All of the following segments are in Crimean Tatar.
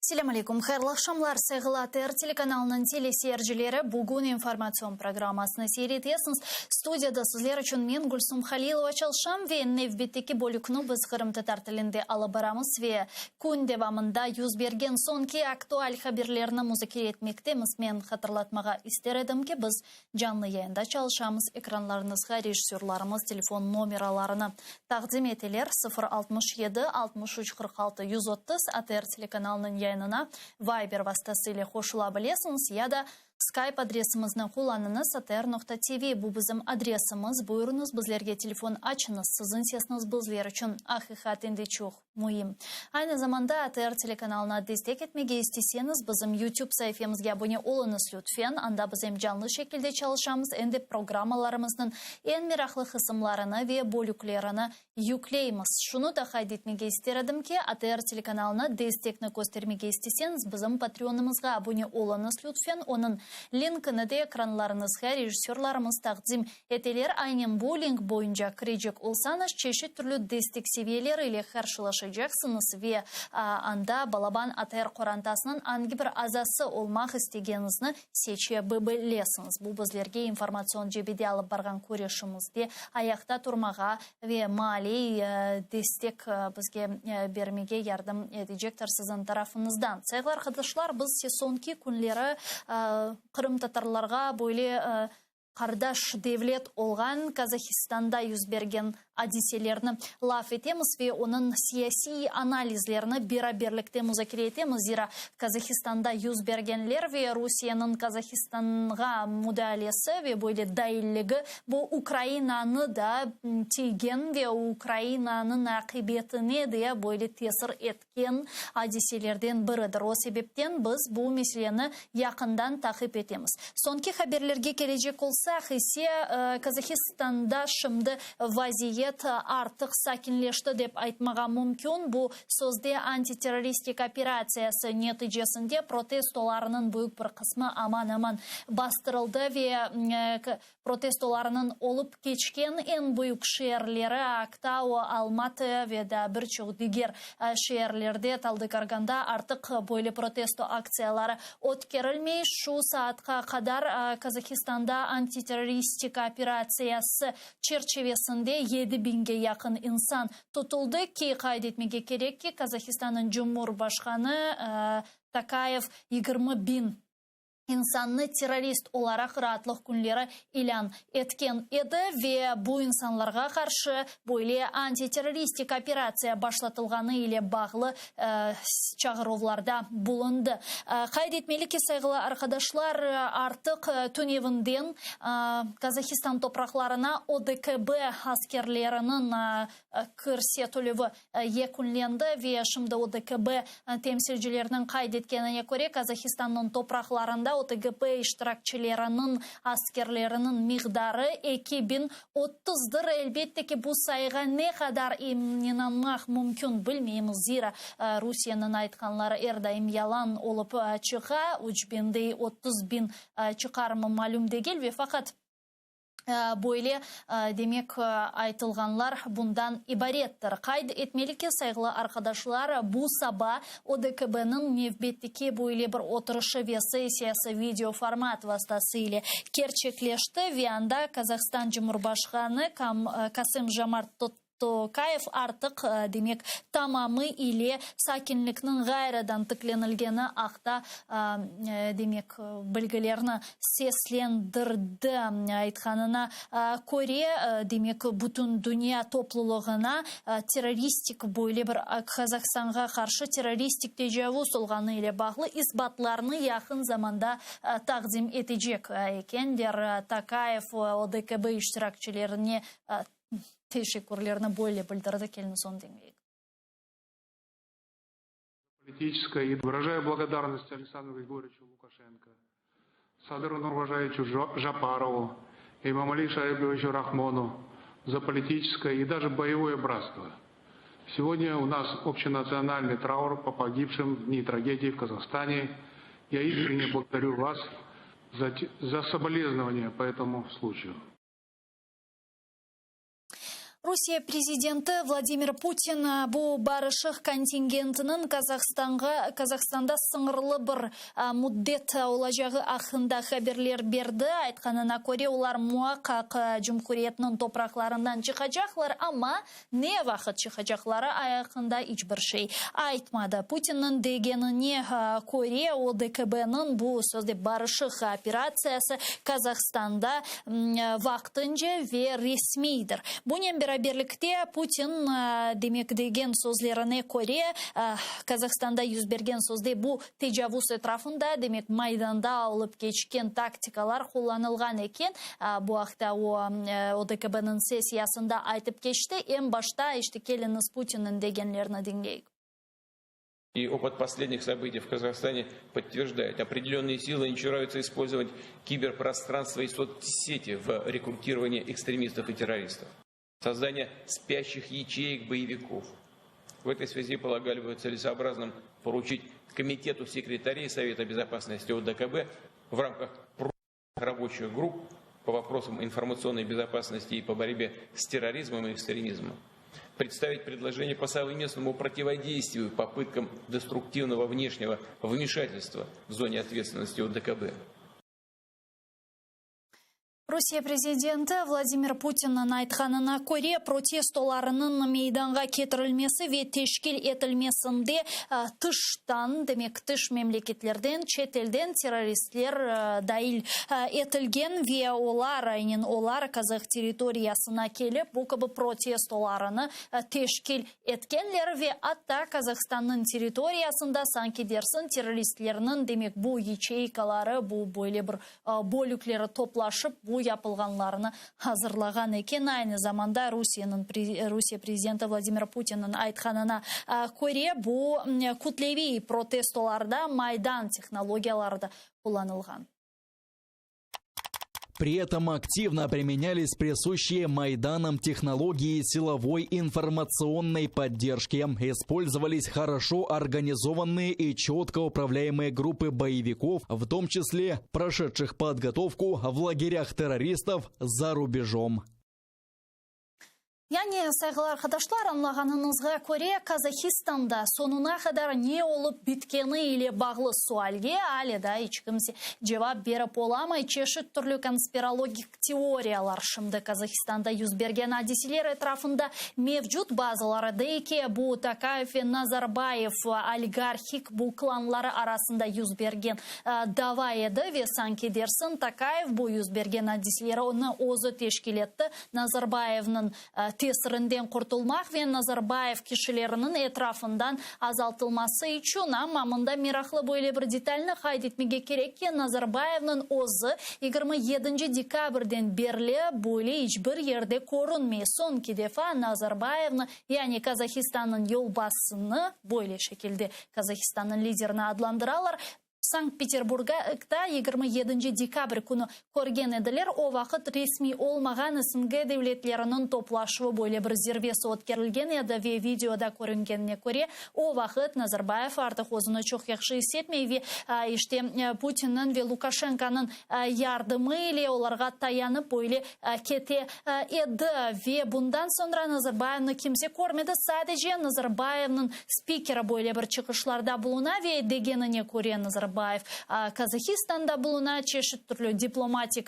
Selâm aleyküm, hayırlı aqşamlar, sayğılı ATR telekanalınıñ teleseyircileri. Bugün informatsion programmasını seyir etesiñiz. Studiyada sizler içün men, Gülsum Halilova, çalışam ve nevbetteki bölükni biz qırımtatar tilinde alıp baramız ve kün devamında yüz bergen soñki aktual haberlerni muzakere etmektemiz. Men hatırlatmağa ister edim ki, biz Canlı yayında çalışamız, ekranlarıñızğa rejissörlarımız telefon nomeralarını taqdim eteler, 0 67 63 46 130, ATR telekanalınıñ yayınına Viber vastası ile qoşula bilesiñiz ya da Skype adresimizni qullanıñız, atr.tv, bu bizim adresimiz, buyurıñız, bizlerge telefon açıñız, siziñ sesiñiz bizler içün aqiqaten de çoq müim. Aynı zamanda ATR telekanalına destek etmege isteseñiz, bizim YouTube saifemizge abone oluñız lütfen, anda biz em canlı şekilde çalışamız, em de programmalarımıznıñ eñ meraqlı qısımlarını ve bölüklerini yükleymiz. Şunı da qayd etmege ister edim ki, ATR telekanalına destekni köstermege isteseñiz, bizim Patreonımızğa abone oluñız lütfen, onıñ linkini de ekranlarıñızğa rejissörlarımız taqdim eteler. Aynen bu link boyunca kirecek olsañız, çeşit türlü destek seviyeleri ile qarşılaşacaqsıñız ve anda balaban ATR qorantasınıñ angi bir azası olmaq istegeniñizni seçe bilesiñiz. Bu bizlerge informatsion cebede alıp barğan küreşimizde ayaqta turmağa ve maliy destek bizge bermege yardım etecektir siziñ tarafıñızdan. Sayğılı arqadaşlar, biz soñki künleri qırımtatarlarğa böyle qardaş devlet olğan Kazahistanda yüz bergen adiselerni laf etemiz ve onıñ siyasiy analizlerini beraberlikte muzakere etemiz. Zira Kazahistanda yüz bergenler ve Rusiyeniñ Kazahistanğa mudaalesi ve böyle dailligi bu Ukrainanı da tiygen ve Ukrainanıñ aqibetine de böyle tesir etken adiselerden biridir. O sebepten biz bu meseleni yaqından taqip etemiz. Soñki haberlerge kelecek olsaq ise, Kazahistanda şimdi vaziyet artıq sakinleşti dep aytmağa mümkün. Bu sözde antiterroristik operatsiyası neticesinde protestolarnıñ büyük bir qısmı aman-aman bastırıldı ve protestolarnıñ olıp keçken eñ büyük şeerleri Aktau, Almatı ve daa bir çoq diger şeerlerde, Taldıkorganda artıq böyle protesto aktsiyaları ötkerilmey. Şu saatqa qadar Kazahistanda antiterroristik operatsiyası çerçivesinde yedi biñge yaqın insan tutuldı ki, qayd etmege kerek ki, Kazahistannıñ Cumhurbaşqanı Tokayev 20 biñ insannı terrorist olaraq raatlıq künleri ilân etken edi ve bu insanlarğa qarşı böyle antiterroristik operatsiya başlatılğanı ile bağlı çağıruvlarda bulundı. Qayd etmeli ki, sayğılı arqadaşlar, artıq tünevinden Qazahistan topraqlarına ODKB askerleriniñ kirsetilüvi yekünlendi ve şimdi ODKB temsilcileriniñ qayd etkenine köre, Qazahistannıñ topraqlarında OTGP iştirakçileriniñ askerleriniñ miqdarı 2030dır. Elbette ki, bu sayığa ne qadar inanmaq mümkün bilmeymiz, zira Rusiyeniñ aytqanları er daim yalan olıp çıqa, üç biñ 30 biñ çıqarmı malüm degil ve faqat böyle, demek, aytılğanlar bundan ibarettir. Qayd etmeli ki, sayğılı arqadaşlar, bu saba ODKBniñ nevbetteki böyle bir oturışı ve sessiyası video format vastası ile kerçekleşti ve anda Qazahistan Cumhurbaşqanı Kasım-Jomart Tokayev artıq, demek, tamamı ile sakinlikniñ ğayrıdan tiklenilgeni aqta, demek, bilgilerni seslendirdi. Aytqanına köre, demek, bütün dünya toplulığına terroristik böyle bir Qazahistanğa qarşı terroristik tecavuz olğanı ile bağlı isbatlarnı yaqın zamanda taqdim etecek ekenler. Tokayev ODKB iştirakçilerine teşekkürlerini böyle bildirdi. Keliñiz onı diñleyik. Политическая и выражаю благодарность Александру Григорьевичу Лукашенко, Садыру Нургожоевичу Жапарову, Эмомали Шариповичу Рахмону за политическое и даже боевое братство. Сегодня у нас общенациональный траур по погибшим в дни трагедии в Казахстане. Я искренне благодарю вас за соболезнования по этому случаю. Rusiye prezidenti Vladimir Putin bu barışıq kontingentiniñ Kazahstanğa Kazahstanda sıñırlı bir müddet olacağı aqqında haberler berdi. Aytqanına köre, olar muaqqaq cumhuriyetniñ topraqlarından çıqacaqlar, amma ne vaqıt çıqacaqları aqqında iç bir şey aytmadı. Putinniñ degenine köre, ODKBniñ bu sözde barışıq operatsiyası Kazahstanda vaqtınca ve resmiydir. Bunen beraberlikte, Putin, demek, degen sözlerine köre, Kazahstanda yüz bergen sözde bu tecavuz etrafında, demek, Maydanda olıp keçken taktikalar qullanılğan eken. Bu aqta o, ODKBniñ sessiyasında aytıp keçti. Eñ başta, işte, keliñiz Putinniñ degenlerini diñleyik. И опыт последних событий в Казахстане подтверждает, определенные силы не чураются использовать киберпространство и соцсети в рекрутировании экстремистов и террористов. Создание спящих ячеек боевиков. В этой связи полагали бы целесообразным поручить Комитету секретарей Совета Безопасности ОДКБ в рамках рабочих групп по вопросам информационной безопасности и по борьбе с терроризмом и экстремизмом представить предложение по совместному противодействию попыткам деструктивного внешнего вмешательства в зоне ответственности ОДКБ. Rusiye prezidenti Vladimir Putinniñ aytqanına köre, protestolarınıñ meydanğa ketirilmesi ve teşkil etilmesinde tıştan, demek tış memleketlerden, çetelden terroristler dail etilgen ve olar, aynen olar kazah territoriyasına kelip, bu kibi protestolarını teşkil etkenler ve atta Kazahstannıñ territoriyasında sanki dersiñ terroristlerniñ, demek bu yaçeykaları, bu böyle bir bölükleri toplaşıp bu yapılğanlarını azırlağan eken. Aynı zamanda Rusiyeniñ Rusiye prezidenti Vladimir Putinniñ aytqanına köre, bu kütleviy protestolarda Maydan tehnologiyaları da qullanılğan. При этом активно применялись присущие Майданам технологии силовой информационной поддержки. Использовались хорошо организованные и четко управляемые группы боевиков, в том числе прошедших подготовку в лагерях террористов за рубежом. Yani, sayğılı arqadaşlar, añlağanıñızğa köre, Kazahistanda soñuna qadar ne olıp bitkeni ile bağlı sualge ale daa iç kimse cevap berip olamay. Çeşit türlü konspirologik teoriyalar şimdi Kazahistanda yüz bergen adiseler etrafında mevcut. Bazıları dey ki, bu Tokayev ve Nazarbayev oligarhik bu klanları arasında yüz bergen dava edi ve sanki dersiñ Tokayev bu yüz bergen adiselerni özü teşkil etti, Nazarbayevniñ tesirinden qurtulmaq ve Nazarbayev kişileriniñ etrafından azaltılması içün. Amma mında meraqlı böyle bir detalni qayd etmege kerek ki, Nazarbayevniñ özü 27 dekabrden berli böyle iç bir yerde körünmey. Soñki defa Nazarbayevni, yani Kazahistannıñ yolbaşısını, böyle şekilde Kazahistannıñ liderini adlandıralar, Sankt-Peterburgda 27 dekabr künü körgen ediler. O vaqıt resmiy olmağan SNG devletleriniñ toplaşuvı böyle bir zirvesi ötkerilgen edi ve videoda körüngenine köre, o vaqıt Nazarbayev artıq özüni çoq yahşı is etmey ve işte Putinniñ ve Lukaşenkonıñ yardımı ile olarğa tayanıp böyle kete edi. Ve bundan soñra Nazarbayevni kimse körmedi, sadece Nazarbayevniñ spikeri böyle bir çıqışlarda buluna ve degenine köre Nazarbayev Kazahistanda buluna, çeşit türlü diplomatik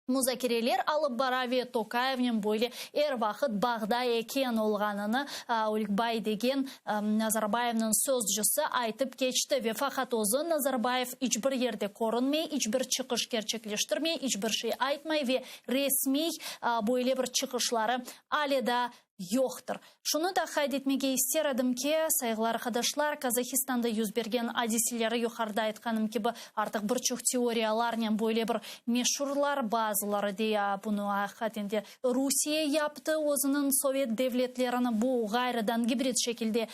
muzakereler alıp bara ve Tokayevnen böyle er vaqıt bağda eken olğanını Olikbay degen Nazarbayevniñ sözcüsi aytıp keçti. Ve faqat özü Nazarbayev iç bir yerde körünmey, iç bir çıqış kerçekleştirmey, iç bir şey aytmay ve resmiy böyle bir çıqışları ale daa yoqtır. Şunı da qayd etmege ister edim ki, sayğılı arqadaşlar, Kazahistanda yüz bergen adiseleri yuqarıda aytqanım kibi artıq bir çoq teoriyalarnen böyle bir meşurlar, bazıları dey, bunı aqiqaten de Rusiye yaptı, özüniñ sovet devletlerini bu ğayrıdan gibrid şekilde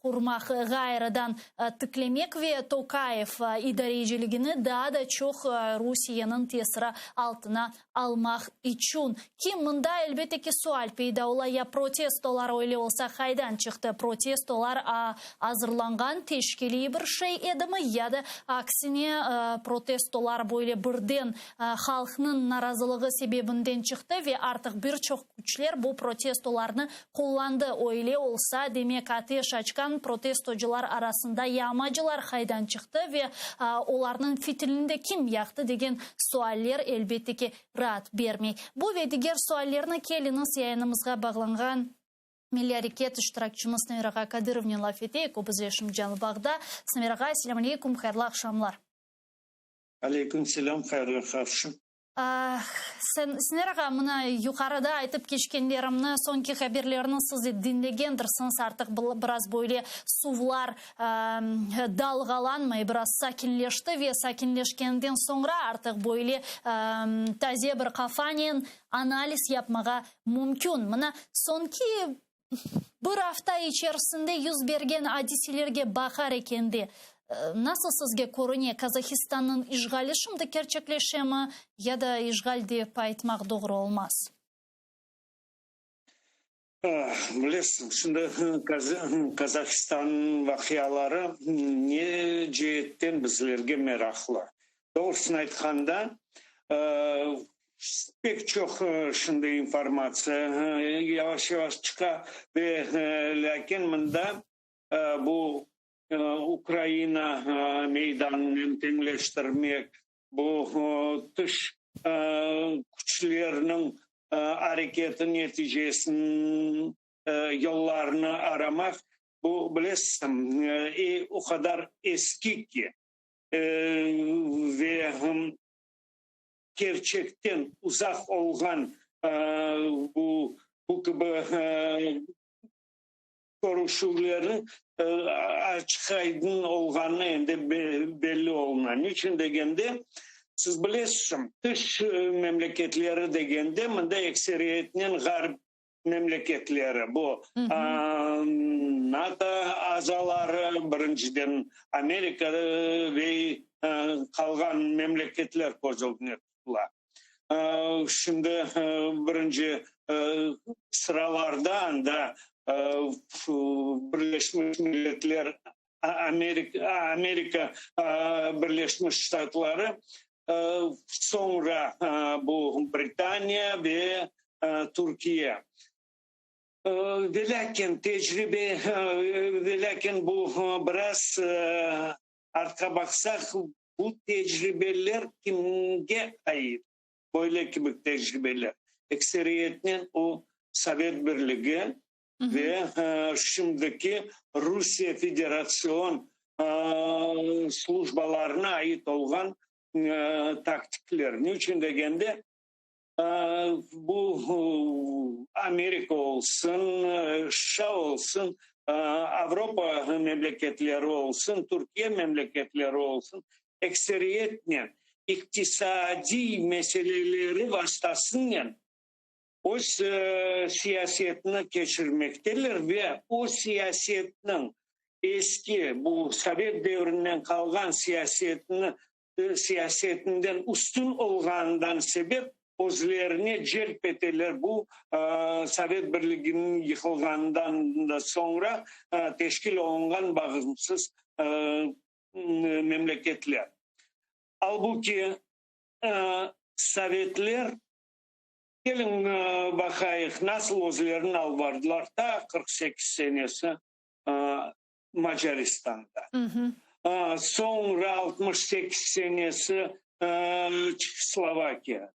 qurmaq, ğayrıdan tiklemek ve Tokayev idareciligini daa da çoq Rusiyeniñ tesiri altına almaq içün. Ki, mında, elbette ki, sual peyda ola, ya. Protestolar öyle olsa qaydan çıqtı? Protestolar azırlanğan teşkiliy bir şey edimi ya da aksine protestolar böyle birden halqnıñ narazılığı sebebinden çıqtı ve artıq bir çoq küçler bu protestolarnı qullandı? Öyle olsa, demek ateş açqan protestocılar arasında yağmacılar qaydan çıqtı ve olarnıñ fitilini de kim yaqtı degen sualler elbette ki raat bermey. Bu ve diger suallerni keliñiz yayınımızğa bağlanğan Milliy areket iştirakçimiz Sinaver ağa Kadırovnen laf eteyik, o bizle şimdi canlı bağda. Sinaver ağa, selâm aleykum, hayırlı aqşamlar. Aleyküm selâm, hayırlı aqşam. Sinaver ağa, mına yuqarıda aytıp keçkenlerimni, soñki haberlerni siz de diñlegendirsiñiz, artıq biraz böyle suvlar dalğalanmay, biraz sakinleşti ve sakinleşkeninden soñra artıq böyle taze bir qafanen analiz yapmağa mümkün. Mına soñki bir afta içerisinde yüz bergen adiselerge baqar ekende, nasıl sizge körüne, Kazahistannıñ işğali şimdi kerçekleşemi ya da işğal dep aytmaq doğru olmaz? Bilesiñ, şimdi Qazahistan vaqiaları ne ceetten bizlerge meraqlı. Doğrusını aytqanda, pek çoq şimdi informatsiya yavaş-yavaş çıqa, ve lâkin mında bu Ukraina meydanınen teñleştirmek, bu tış küçlerniñ areketi neticesiniñ yollarını aramaq, bu, bilesiñ, o qadar eski ki, ve kerçekten uzaq olğan bu bu kibi körüşüvlerniñ açıq-aydın olğanı endi belli oluna. Niçün degende, siz bilesiz, tış memleketleri degende, mında ekseriyetnen ğarp memleketleri, bu NATO azaları, birinciden Amerika ve qalğan memleketler köz ögüne tutula. Şimdi birinci sıralarda anda Birleşmiş Milletler, Amerika Birleşmiş Ştatları, soñra bu Britaniya ve Türkiye. Velâkin tecribe, velâkin bu biraz artqa baqsaq, bu tecribeler kimge ait? Böyle kibi tecribeler ekseriyetnen o Sovet Birligi ve şimdiki Rusiye Federatsion slujbalarına ait olğan taktikler. Ne içün degende, bu Amerika olsun, США olsun, Avropa memleketleri olsun, Türkiye memleketleri olsun, ekseriyetnen iqtisadiy meseleleri vastasınen öz siyasetini keçirmekteler ve o siyasetniñ eski, bu sovet devrinden qalğan siyasetini siyasetinden üstün olğanından sebep özlerine celp eteler bu Sovet Birliginiñ yıqılğanından da soñra teşkil olunğan bağımsız memleketler. Albuki sovetler, keliñ baqayıq, nasıl özlerini alıp bardılar ta 48 senesi Macaristanda. Soñra 68 senesi Çehoslovakiyada.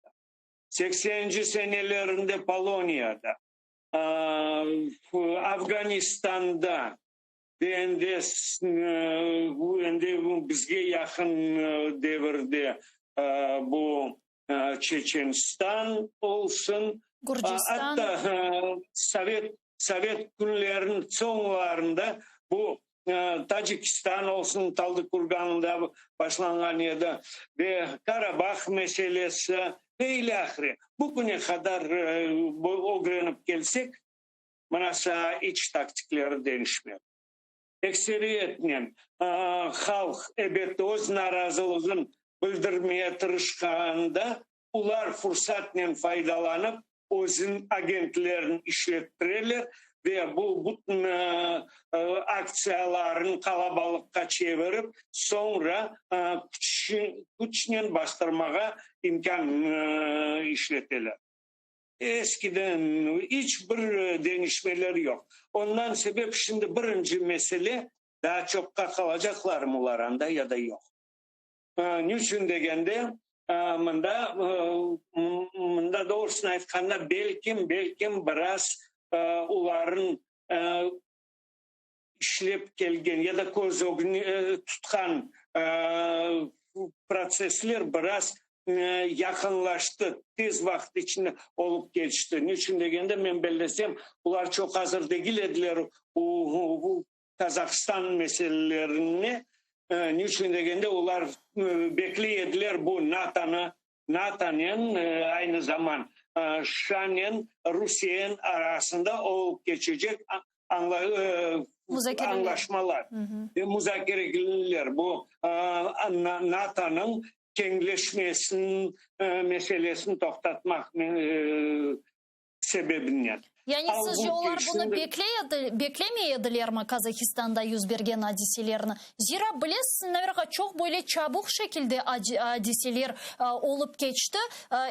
Sekseninci senelerinde Poloniyada, Afganistanda ve endi endi bizge yaqın devirde bu Çeçenistan olsun, Gürcistan. Atta sovet sovet künleriniñ soñlarında bu Tacikistan olsun, Taldıkurganda başlanğan edi ve Karabah meselesi ve ilâhre. Bu küne qadar ögrenip kelsek, mınasa iç taktikleri deñişmedi. Ekseriyetnen halq, ebet, öz narazılığın bildirmeye tırışqanda, olar fursatnen faydalanıp, özüniñ agentlerini işlettireler ve bu bütün aktsiyalarını qalabalıqqa çevirip, soñra küçnen bastırmağa imkân işleteler. Eskiden iç bir deñişmeler yoq. Ondan sebep şimdi birinci mesele, daa çoqqa qalacaqlarmı olar anda ya da yoq. Niçün degende, mında, mında doğrusını aytqanda, belkim, belkim biraz olarnıñ işlep kelgen ya da köz ögüne tutqan protsessler biraz yaqınlaştı, tez vaqıt içinde olıp keçti. Niçün degende, men bellesem, olar çoq azır degil ediler bu Qazahistan meselelerine, niçün degende, olar bekley ediler bu NATOnı, NATOnen, aynı zaman ŞAnen Rusiyeniñ arasında olıp keçecek añlaşmalar ve muzakereler, bu NATOnıñ keñleşmesiniñ meselesini toqtatmaq sebebinen. Yani sizce olar bunı bekley edi, beklemey edilermi Kazahistanda yüz bergen adiselerni? Zira, bilesiz, Naverğa, çoq böyle çabuq şekilde adiseler olıp keçti.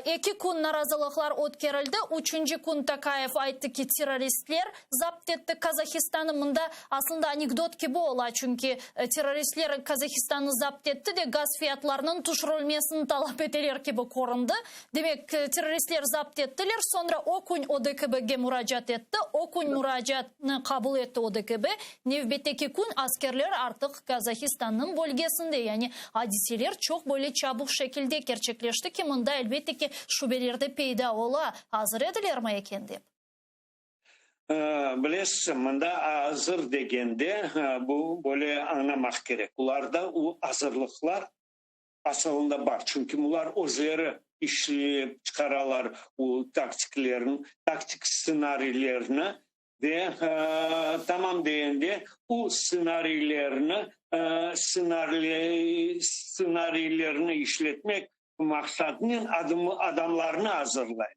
Eki kün narazılıqlar ötkerildi, üçünci kün Tokayev ayttı ki, terroristler zapt etti Kazahistanı. Mında aslında anekdot kibi ola, çünki terroristler Kazahistanı zapt etti de, gaz fiyatlarınıñ tüşürilmesini talap eteler kibi köründi. Demek, terroristler zapt ettiler, soñra o kün ODKBge muracaat etti, o kün muracaatnı qabul etti ODKB, nevbetteki kün askerler artıq Kazahistannıñ bölgesinde, yani adiseler çoq böyle çabuq şekilde kerçekleşti ki, mında, elbette ki, şübeler de peyda ola, azır edilermi eken dep. Bilesiz, mında azır degende, bu böyle añlamaq kerek, olarda o azırlıqlar Asılında bar, çünki bular özleri işlep çıqaralar o taktiklerin, taktik stsenariylerini ve tamam degende o stsenariylerini, stsenariylerini işletmek maqsadınen adamlarnı azırlaylar.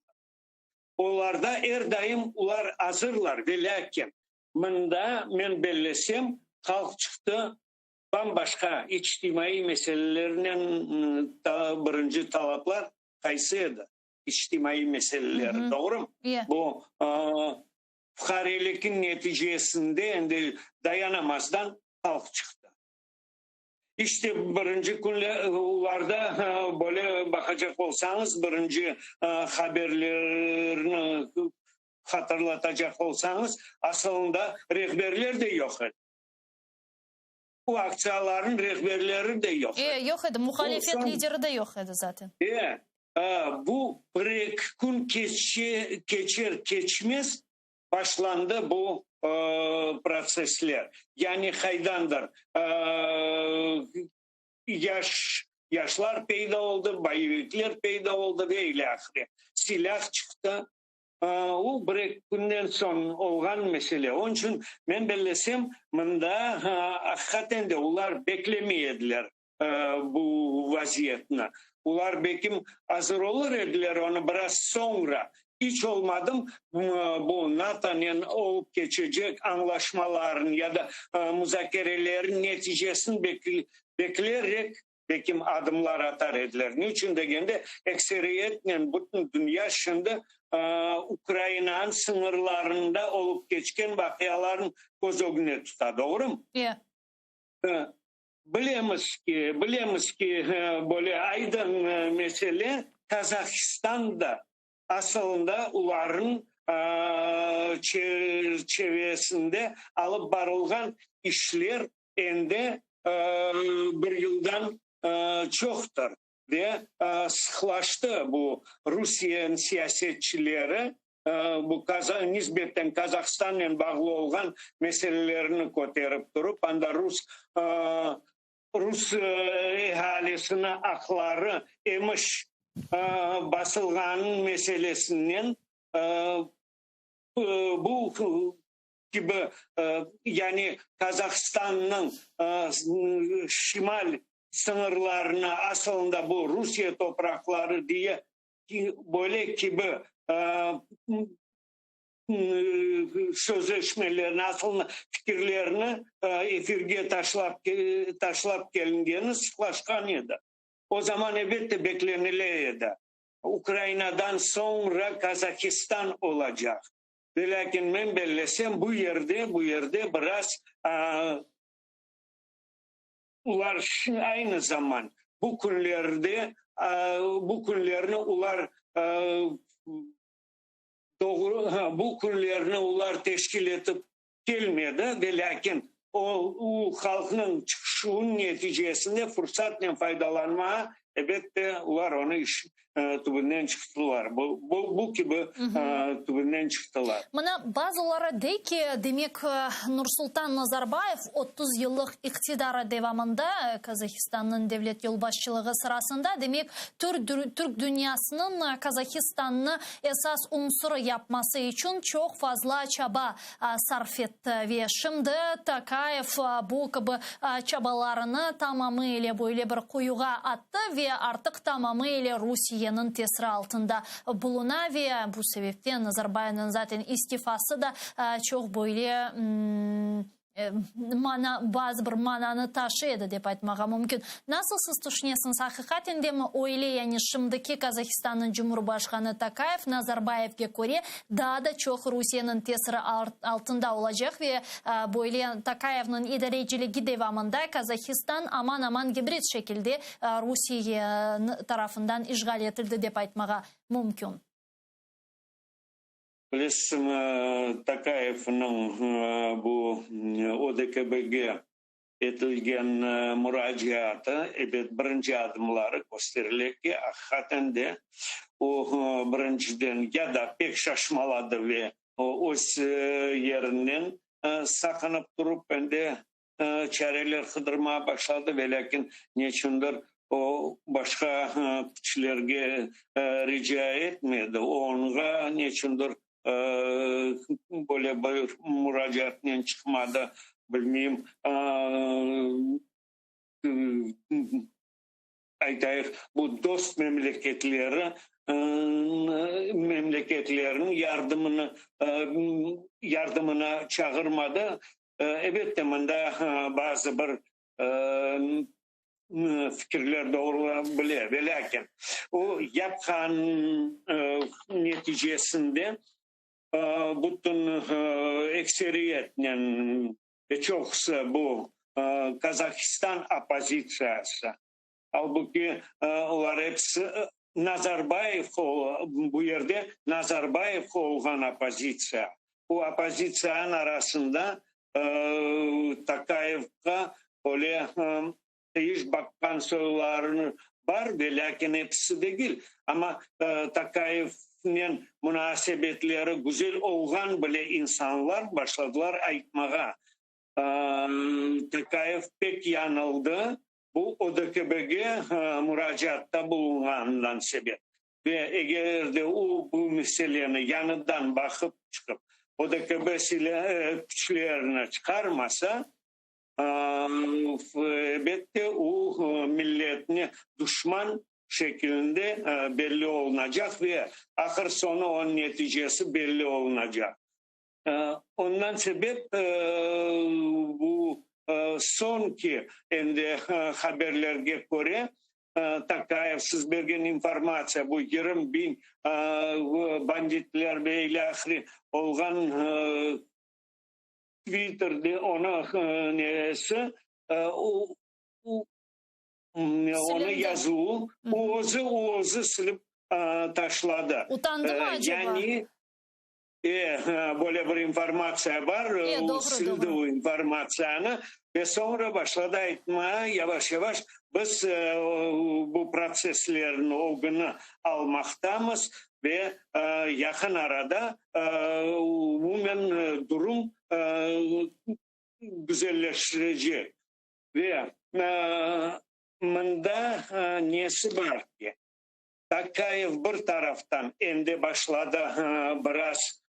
Olarda er daim olar azırlar, velâkin mında, men bellesem, halq çıqtı, Bam-başqa içtimaiy meselelernen birinci talaplar qaysı edi? İçtimaiy meseleleri, doğrumı? Bu fuqarelikniñ neticesinde endi dayanamazdan halq çıqtı. İşte, birinci künler, olarda böyle baqacaq olsañız, birinci haberlerni hatırlatacaq olsañız, asılında rehberler de yoq edi. Bu aktsiyalarnıñ rehberleri de yoq edi. E, yoq edi, muhalifet lideri de yoq edi zaten. E, bu bir-eki kün keçer-keçmez başlandı bu protsessler. Yani qaydandır yaş, yaşlar peyda oldı, boyevikler peyda oldı ve ilâhre. Silâh çıqtı. O, bir-eki künden soñ olğan mesele. Onıñ içün, men bellesem, mında aqiqaten de olar beklemey ediler bu vaziyetni. Olar, belkim, azır olur ediler onı biraz soñra, iç olmadım bu NATOnen olıp keçecek añlaşmaların ya da muzakerelerin neticesini beklerek, Belkim adımlar atar ediler. Niçün degende, ekseriyetnen bütün dünya şimdi Ukrainanıñ sıñırlarında olıp keçken vaqialarnı köz ögüne tuta, doğrumı? E. Bilemiz ki, bilemiz ki, böyle aydın mesele, Qazahistan da asılında olarnıñ çerçevesinde alıp barılğan işler endi bir yıldan çoqtır ve sıqlaştı bu Rusiyeniñ siyasetçileri bu nisbeten Kazahstannen bağlı olğan meselelerni köterip turıp, anda rus rus ealisiniñ aqları emiş basılğanıñ meselesinen bu kibi, yani Kazahstannıñ şimal sıñırlarına, asılında bu Rusiye topraqları diye, böyle kibi. sözleşmelerini, asıl fikirlerini efirge taşlap taşlap kelingeni sıqlaşqan edi. O zaman, elbette, beklenile edi, Ukrainadan soñra Qazahistan olacaq. Velâkin men bellesem, bu yerde, bu yerde biraz Olar aynı zaman bu künlerde, bu künlerni olar doğru, bu künlerni olar teşkil etip kelmedi, velâkin o, halqnıñ çıqışuvınıñ neticesinde fursatnen faydalanmağa, ebette, olar onı iş tübünden çıqtılar, bu, bu kibi tübünden çıqtılar. Mına, bazıları dey ki, demek, Nursultan Nazarbayev 30 yıllıq iqtidarı devamında Kazahistannıñ devlet yolbaşçılığı sırasında, demek, türk dünyasınıñ Kazahistannı esas unsurı yapması içün çoq fazla çaba sarf etti ve şimdi Tokayev bu kibi çabalarını tamamı ile böyle bir quyuğa attı ve artıq tamamı ile Rusiyeniñ tesiri altında buluna ve bu sebepten Nazarbayevniñ zaten istifası da çoq böyle mana, bazı bir mananı taşıy edi, dep aytmağa mümkün. Nasıl siz tüşünesiñiz, aqiqaten demi öyle, yani şimdiki Kazahistannıñ cumhurbaşqanı Tokayev Nazarbayevge köre daa da çoq Rusiyeniñ tesiri altında olacaq ve böyle Tokayevniñ idareciligi devamında Kazahistan aman-aman gibrid şekilde Rusiye tarafından işğal etildi, dep aytmağa mümkün? Bilesiñmi, Tokayevniñ bu ODKBge etilgen muracaatı, ebet, birinci adımları kösterile ki, aqiqaten de o, birinciden, ya da pek şaşmaladı ve öz yerinden saqınıp turıp, endi çareler qıdırmağa başladı, velâkin neçündir o, başqa küçlerge rica etmedi, OONğa neçündir böyle bir muracaatnen çıqmadı, bilmeyim, aytayıq, bu dost memleketleri memleketlerniñ yardımını yardımına çağırmadı. Elbette, mında bazı bir fikirler doğrula bile, velâkin o yapqan neticesinde bütün ekseriyetnen ve çoqusı bu Qazahistan oppozitsiyası, albuki olar episi Nazarbayev, bu yerde Nazarbayev olğan oppozitsiya, bu oppozitsiyanıñ arasında Tokayevqa öyle iş baqqan soylarını bar, velâkin episi degil. Amma Tokayevnen munasebetleri güzel olğan bile insanlar başladılar aytmağa, Tokayev pek yañıldı, bu ODKBge muracaatta bulunğanından sebep. Ve eger de o bu meseleni yañıdan baqıp çıqıp, ODKB küçlerini çıqarmasa, elbette, o milletine duşman şekilinde belli olunacaq ve ahır-soñu onıñ neticesi belli olunacaq. Ondan sebep bu soñki endi haberlerge köre, Tokayev siz bergen informatsiya, bu 20 biñ banditler ve ilâhre olğan Twitterde onıñ nesi, onı yazuvı, o özü, o özü silip taşladı. Utandı mı acaba? Yani, böyle bir informatsiya bar, o sildi o informatsiyanı ve soñra başladı aytmağa yavaş-yavaş, biz bu protsesslerniñ ögüni almaqtamız ve yaqın arada umumen durum güzelleştirecek. Ve mında nesi bar ki, Tokayev bir taraftan endi başladı biraz,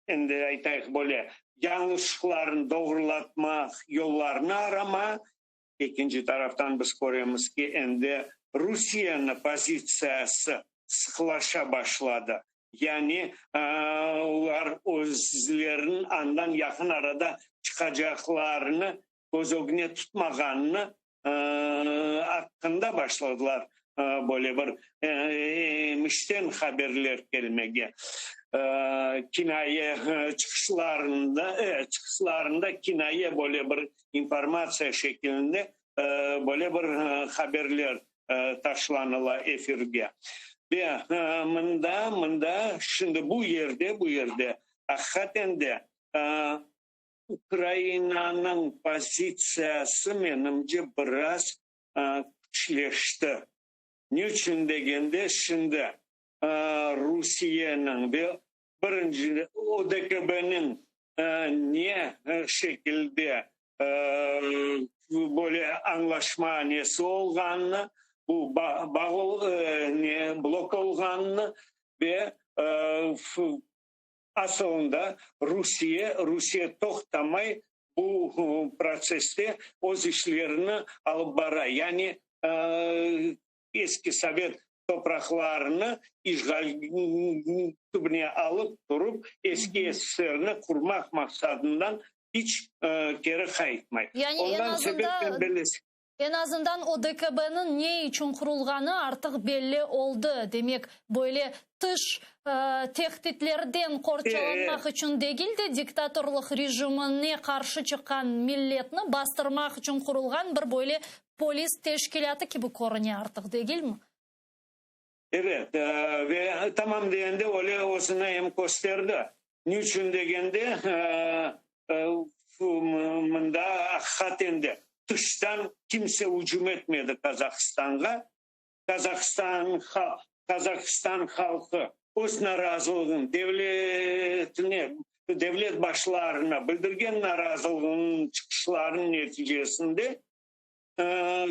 endi aytayıq böyle, yañlışlıqlarını doğrulatmaq yollarını arama, ekinci taraftan biz köremiz ki, endi Rusiyeniñ pozitsiyası. sıqılaşa başladı. Yani olar özleriniñ andan yaqın arada çıqacaqlarını köz ögüne tutmağanını aqqında başladılar böyle bir emişten haberler kelmege. Kinaye çıqışlarında, çıqışlarında kinaye böyle bir informatsiya şekilinde böyle bir haberler taşlanıla efirge. Ve mında, mında, şimdi bu yerde, bu yerde aqiqaten de Ukrainanıñ pozitsiyası, menimce, biraz küçleşti. Ne içün degende, şimdi Rusiyeniñ ve birinci ODKBniñ ne şekilde böyle añlaşma nesi olğanını, bu bağ ne blok olğanını ve Asılında Rusiye, Rusiye toqtamay bu protsesste öz işlerini alıp bara, yani eski sovet topraqlarını işğal tübüne alıp turıp, eski SSRni qurmaq maqsadından iç keri qaytmay. Yani eñ Ondan sebep azından men bellesem. Eñ azından ODKBniñ ne içün qurulğanı artıq belli oldı. Demek, böyle tış tehditlerden qorçalanmaq içün degil de, diktatorlıq rejimine qarşı çıqqan milletni bastırmaq içün qurulğan bir böyle polis teşkilâtı kibi körüne artıq, degilmi? Evet, ve tamam degende öyle özüni em kösterdi. Ne içün degende, mında aqiqaten de tıştan kimse ücüm etmedi Qazahistanğa. Qazahistan Qazahistan halqı öz narazılığını devletine, devlet başlarına bildirgen narazılığınıñ çıqışlarınıñ neticesinde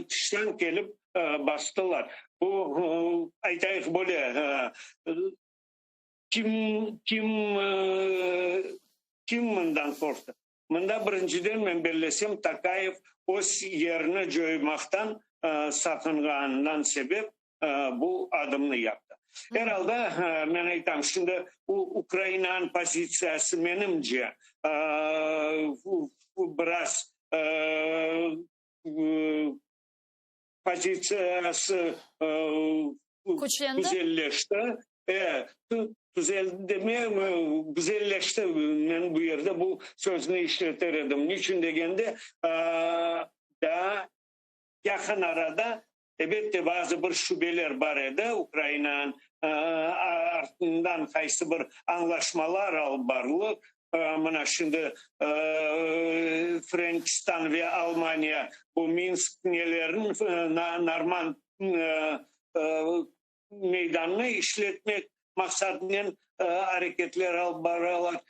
tıştan kelip bastılar. Bu, aytayıq böyle, kim, kim, kim mından qorqtı? Mında birinciden, men bellesem, Tokayev öz yerini coymaqtan saqınğanından sebep bu adımnı yaptı. Er alda, men aytam, şimdi Ukrainanıñ pozitsiyası, menimce, biraz pozitsiyası güzelleşti. Tüzeldi demeyim, güzelleşti, men bu yerde bu sözni işleter edim. Niçün degende, daa yaqın arada, elbette, bazı bir şübeler bar edi, Ukrainanıñ artından qaysı bir añlaşmalar alıp barılır. Mına şimdi Frenkistan ve Almaniya bu Minsk nelerin Normand meydanını işletmek maqsadınen areketler alıp baralar.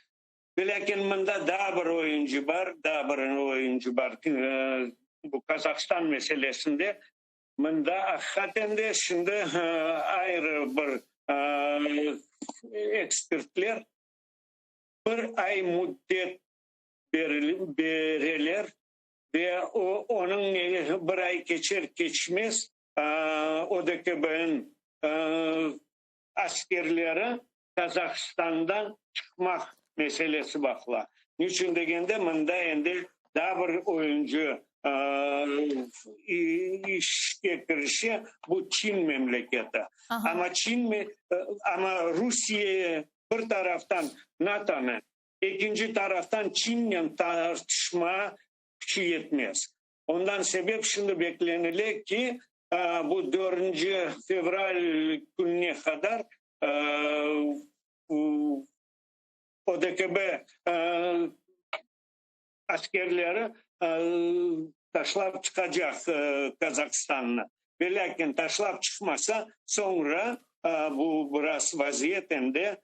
Velâkin mında daa bir oyuncı bar, daa bir oyuncı bar bu Kazahstan meselesinde. Mında aqiqaten de şimdi ayrı bir ekspertler bir ay müddet bereler ve onıñ bir ay keçer-keçmez ODKBniñ askerleri Qazahistandan çıqmaq meselesi baqıla. Niçün degende, mında endi daa bir oyuncı işke kirişe, bu Çin memleketi. Amma Çin, amma Rusiye bir taraftan NATOnı, ekinci taraftan Çinnen tartışma küçü yetmez. Ondan sebep şimdi beklenile ki, bu dördünci fevral kününe qadar ODKB askerleri taşlap çıqacaq Kazahstannı. Velâkin taşlap çıqmasa, soñra bu biraz vaziyet endi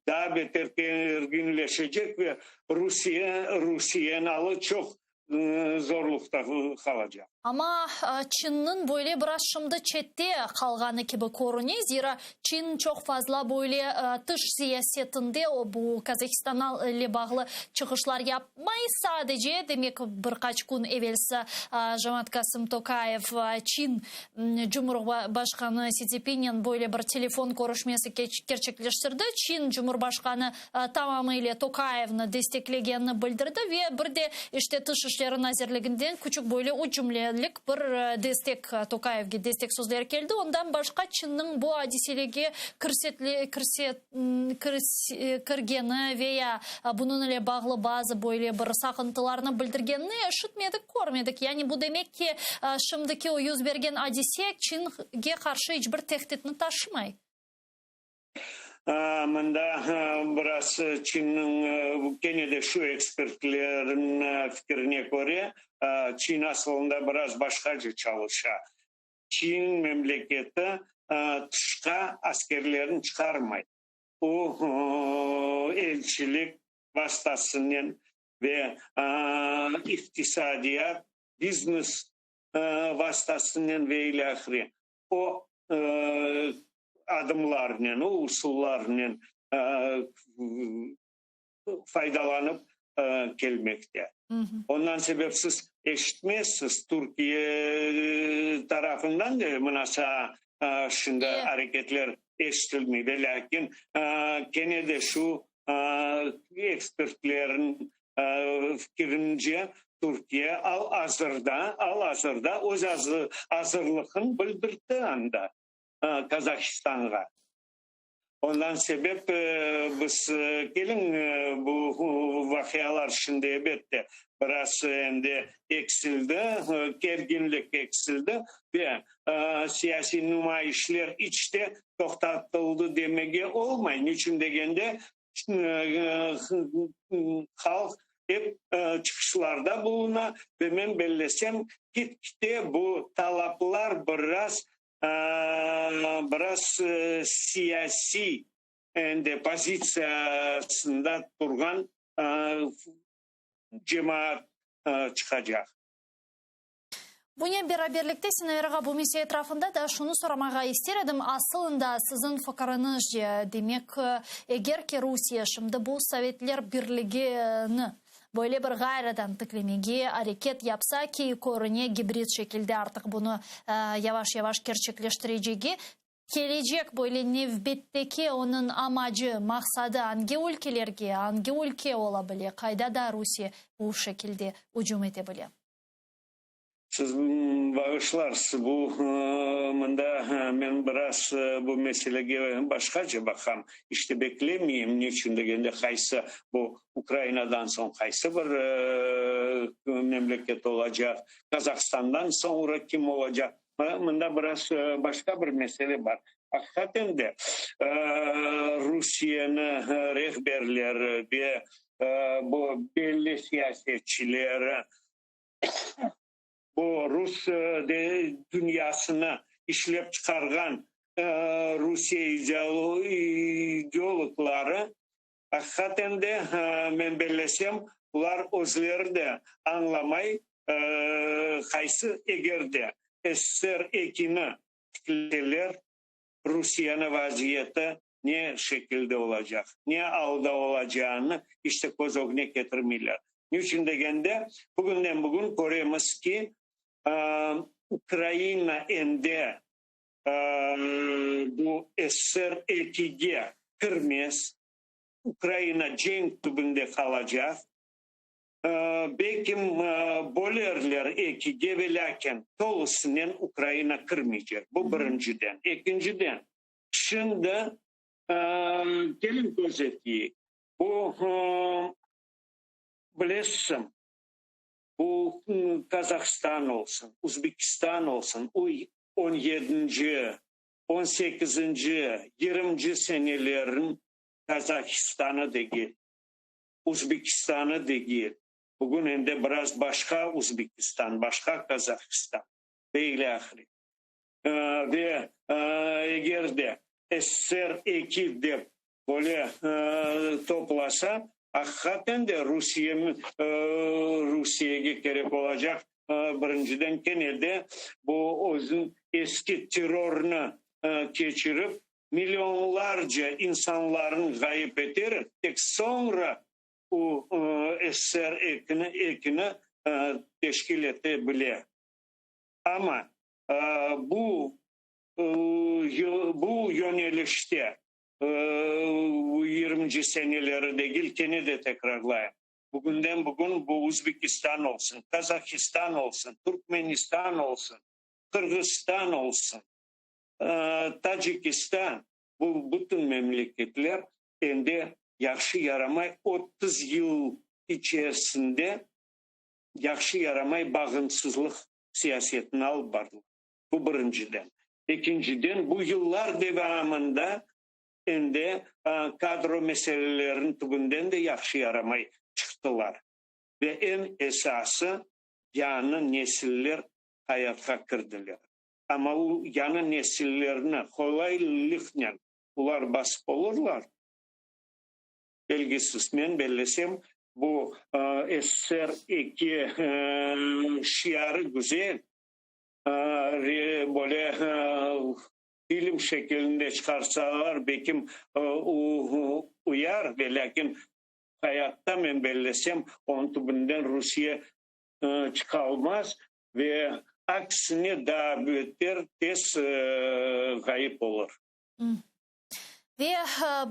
daa beter kerginleşecek ve Rusiye, Rusiyeniñ alı çoq zorluqta qalacaq. Amma Çinniñ böyle biraz şimdi çette qalğanı kibi körüne, zira Çin çoq fazla böyle tış siyasetinde o bu Kazahistan ile bağlı çıqışlar yapmay. Sadece, demek, bir qaç kün evelsi Žomat Kasım Tokayev Çin Cumhurbaşqanı Si Tszinpinen böyle bir telefon körüşmesi kerçekleştirdi. Çin Cumhurbaşqanı tamamı ile Tokayevni desteklegenini bildirdi ve bir de işte Tış işleri nazirliginden küçük böyle üç cümlelik bir destek, Tokayevge destek sözleri keldi. Ondan başqa Çinniñ bu adiselege kirgeni ve ya bunıñ ile bağlı bazı böyle bir saqıntılarnı bildirgenini eşitmedik, körmedik. Yani bu demek ki, şimdiki o yüz bergen adise Çinge qarşı iç bir tehditni taşımay. Mında biraz Çinniñ, kene de şu ekspertlerniñ fikrine köre, Çin asılında biraz başqaca çalışa. Çin memleketi tışqa askerlerini çıqarmay. O, elçilik vastasınen ve iqtisadiyat, biznes vastasınen ve ilâhre. O adımlarnen, o usullarnen faydalanıp kelmekte. Ondan sebep siz eşitmezsiz, Türkiye tarafından da mınasa şimdi areketler eşitilmey. Velâkin kene de şu ekspertlerniñ fikirince, Türkiye al-azırda, al-azırda öz azırlığını bildirtti anda Kazahistanğa. Ondan sebep biz, keliñ, bu vaqialar şimdi, elbette, biraz endi eksildi, kerginlik eksildi ve siyasiy numayışler iç te toqtatıldı demege olmay. Niçün degende, halq ep çıqışlarda buluna ve men bellesem, kit-kite bu talaplar biraz biraz siyasiy endi pozitsiyasında turğan cemaat çıqacaq. Bunen beraberlikte, Sinaver ağa, bu mesele etrafında da şunı soramağa ister edim, asılında siziñ fikiriñizce, demek, eger ki Rusiye şimdi bu Sovetler Birligini böyle bir ğayrıdan tiklemege areket yapsa, ki körüne gibrid şekilde artıq bunı yavaş-yavaş kerçekleştirecegi, kelecek böyle nevbetteki onıñ amacı, maqsadı angi ülkelerge, angi ülke ola bile, qayda da Rusiye bu şekilde ücüm ete bile? Siz bağışlarsız, bu mında men biraz bu meselege başqaca baqam. İşte beklemeyim, neçün degende, qaysı bu Ukrainadan soñ qaysı bir memleket olacaq, Kazahstandan soñra kim olacaq. Mında biraz başqa bir mesele bar. Aqiqaten de, Rusiyeni rehberleri ve bu belli siyasetçileri, Bu rus dünyasını işlep çıqarğan Rusiye ideologları, aqiqaten de, men bellesem, bular özleri de añlamay, qaysı eger de SSR ekini tikleseler, Rusiyeniñ vaziyeti ne şekilde olacaq, ne alda olacağını iç de köz ögüne ketirmeyler. Niçün degende, bugünden bugün köremiz ki, Ukraina endi bu SSR ekige kirmez, Ukraina cenk tübünde qalacaq. Belkim bölerler ekige, velâkin tolusınen Ukraina kirmeycek. Bu birinciden. Ekinciden, şimdi keliñ köz eteyik, bu, bilesiñ, bu Kazahstan olsun, Uzbekistan olsun, o on yedinci, on sekizinci, yirminci senelerin Kazahistanı degil. Uzbekistanı degil, bugün endi biraz başqa Uzbekistan, başqa Qazahistan ve ilâhre. Ve eger de SSR eki dep böyle toplasa, aqiqaten de Rusiye Rusiyege kerek olacaq. Birinciden kene de bu özüniñ eski terrorını keçirip, millionlarca insanlarnı ğayıp eterek, tek soñra o SSR ekini teşkil ete bile. Amma bu bu yönelişte yigirminci seneleri degil, kene de tekrarlayım, Bugünden bugün bu Uzbekistan olsun, Qazahistan olsun, Turkmenistan olsun, Qırğızstan olsun, Tacikistan, bu bütün memleketler endi yahşı-yaramay 30 yıl içerisinde yahşı-yaramay bağımsızlıq siyasetini alıp bardılar. Bu birinciden. Ekinciden, bu yıllar devamında Endi kadro meseleleriniñ tübünden de yahşı yaramay çıqtılar. Ve eñ esası, yañı nesiller hayatqa kirdiler. Amma o yañı nesillerni qolaylıqnen olar basıp olurlar? Belgisiz. Men bellesem, bu SSR eki şiarı güzel, böyle Film şekilinde çıqarsalar, belkim, uyar, ve lâkin hayatta, men bellesem, onıñ tübünden Rusiye çıqalmaz ve aksine daa beter tez ğayıp olur. Ve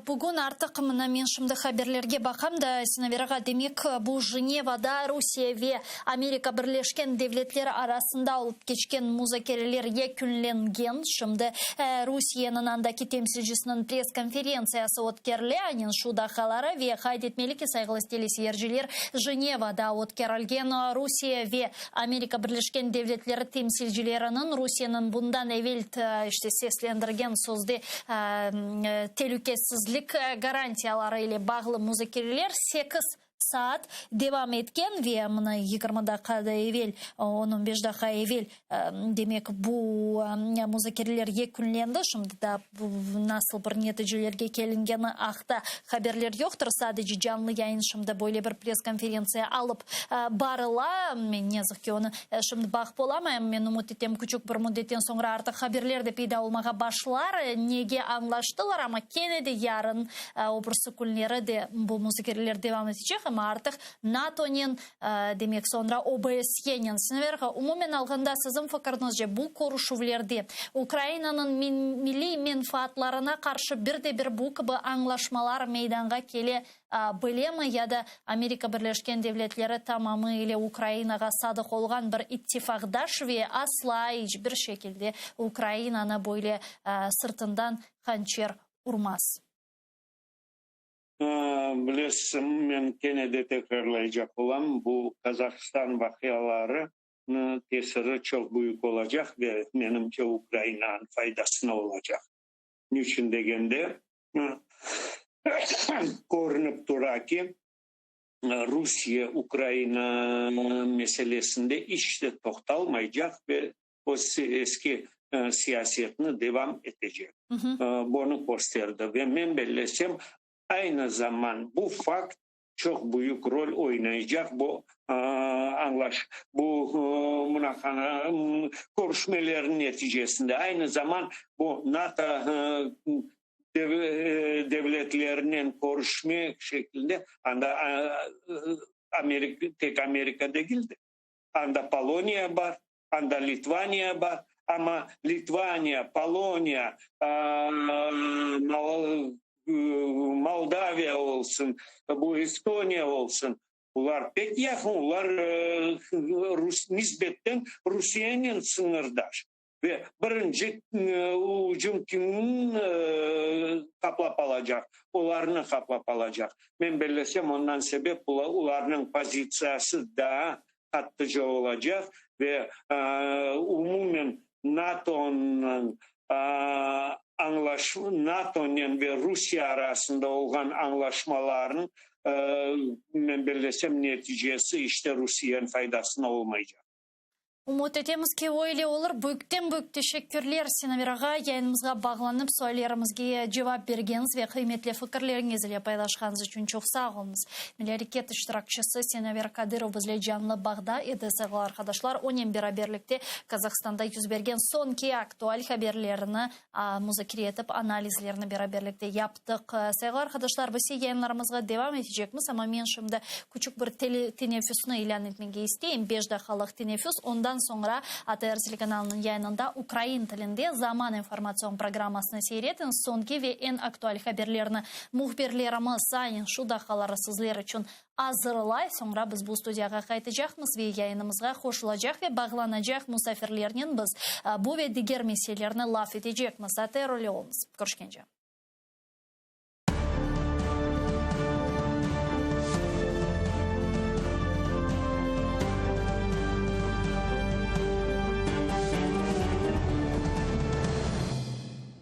bugün artıq, mına men şimdi haberlerge baqam da, Sinaver ağa, demek, bu Jenevada Rusiye ve Amerika Birleşken Devletleri arasında olıp keçken muzakereler yekünlengen. Şimdi Rusiyeniñ andaki temsilcisiniñ press-konferentsiyası ötkerile, aynen şu daqqaları ve qayd etmeli ki, sayğılı teleseyirciler, Jenevada ötkerilgen Rusiye ve Amerika Birleşken Devletleri temsilcileriniñ Rusiyeniñ bundan evel işte seslendirgen sözde telükesizlik garantiyaları ile bağlı muzakereler sekiz saat devam etken ve mına 20 daqqa evel, on-on beş daqqa evel, demek, bu muzakereler yekünlendi. Şimdi daa nasıl bir neticelerge kelingeni aqta haberler yoqtır. Sadece canlı yayın şimdi böyle bir press-konferentsiya alıp barıla. Men, ne yazıq ki, onı şimdi baqıp olamayım. Men ümüt etem, küçük bir müddetten soñra artıq haberler de peyda olmağa başlar, nege añlaştılar, amma kene de yarın O birisi künleri de bu muzakereler devam etecek, amma artıq NATOnen, demek, soñra OBSYenen. Sinaver ağa, umumen alğanda, siziñ fikiriñizce, bu körüşüvlerde Ukrainanıñ milliy menfaatlarına qarşı bir de bir bu kibi añlaşmalar meydanğa kele bilemi ya da Amerika Birleşken Devletleri tamamı ile Ukrainağa sadıq olğan bir ittifaqdaş ve asla iç bir şekilde Ukrainanı böyle sırtından hançer urmaz. Bilesiz, men kene de tekrarlaycaq olam, bu Qazahistan vaqialarınıñ tesiri çoq büyük olacaq ve, menimce, Ukrainanıñ faydasına olacaq. Niçün degende, körünip tura ki, Rusiye Ukraina meselesinde iç de toqtalmaycaq ve öz eski siyasetini devam etecek. Bunı kösterdi. Ve men bellesem, aynı zaman bu fakt çoq büyük rol oynaycaq bu añlaş, bu körüşmelerniñ neticesinde. Aynı zaman bu NATO devletlerinen körüşme şeklinde, anda Amerika, tek Amerika degil de, anda Poloniya bar, Anda Litvaniya bar, amma Litvaniya, Poloniya, Moldaviya olsun, bu Estoniya olsun, bular pek yaqın, olar nisbetten Rusiyenen sıñırdaş. Ve birinci ücüm kimni qaplap alacaq? Olarnı qaplap alacaq. Men bellesem, ondan sebep olarnıñ pozitsiyası daa qattıca olacaq ve umumen NATOnıñ NATOnen ve Rusiye arasında olğan añlaşmalarnıñ, men bellesem, neticesi işte Rusiyeniñ faydasına olmaycaq. Ümüt etemiz ki, öyle olur. Büyükten-büyük teşekkürler, Sinaver ağa, yayınımızğa bağlanıp, suallerimizge cevap bergeniñiz ve qıymetli fikirleriñiz ile paylaşqanıñız içün çoq sağ oluñız. Milliy areket iştirakçisi Sinaver Kadırov bizle canlı bağda edi, sayğılı arqadaşlar. Onen beraberlikte Kazahstanda yüz bergen soñki aktual haberlerini muzakere etip, analizlerini beraberlikte yaptıq. Sayğılı arqadaşlar, biz yayınlarımızğa devam etecekmiz, amma men şimdi küçük bir teneffüsni ilân etmege isteyim, beş daqqalıq teneffüs, ondan soñra ATR telekanalınıñ yayınında ukrain tilinde Zaman informatsion programmasını seyir etiñiz, soñki ve eñ aktual haberlerni mühbirlerimiz aynen şu daqqaları sizler içün azırlay, soñra biz bu studiyağa qaytacaqmız ve yayınımızğa qoşulacaq ve bağlanacaq musafirlernen biz bu ve diger meselelerni laf etecekmiz. ATR ile oluñız. Körüşkence.